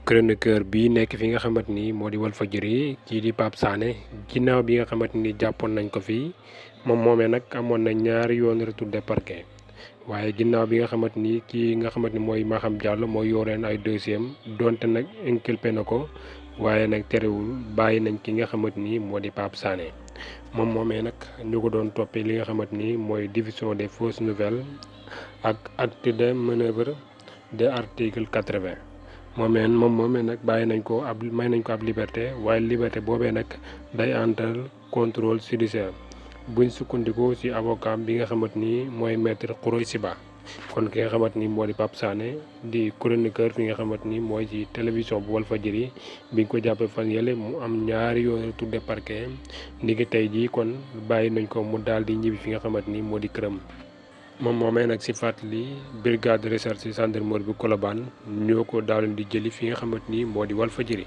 chroniqueur bi nekk fi nga xamante ni moo di Walfadjri kii di Pape Sané ginnaaw bi nga xamante ni jàppoon nañ ko fii moom moomee nag amoon na ñaari yoon retour de parquet waaye ginnaaw bi nga xamante ni kii nga xamante ni mooy Maham Diallo mooy yoreen ay dossier donte nag inculpé na ko waaye nag terewul bàyyi nañ ki nga xamante ni moo di Pape Sané moom moomee nag ñu ko doon toppee li nga xamante ni mooy diffusion des fausses nouvelles ak acte de manœuvre de article 80. moom moomee nag bàyyi nañ ko may nañ ko ab liberté waaye liberté boobee nag day àndal contrôle judiciaire buñ sukkandiku ci avocat bi nga xamante ni mooy maître Khoureyssi Ba kon ki nga xamante ni moo di Pape Sané di chroniqueur fi nga xamante ni mooy ci télévision bu Walfadjri biñ ko jàppee fan yële mu am ñaari yoon retour de parquet ndiki tey jii kon bàyyi nañ ko mu daal di ñibbi fi nga xamante ni moo di këram. moom moomee nag ci fàttali brigade de recherche gendarmerie bu Colobane ñoo ko daaloon di jëli fi nga xamante ni moo di Walfadjri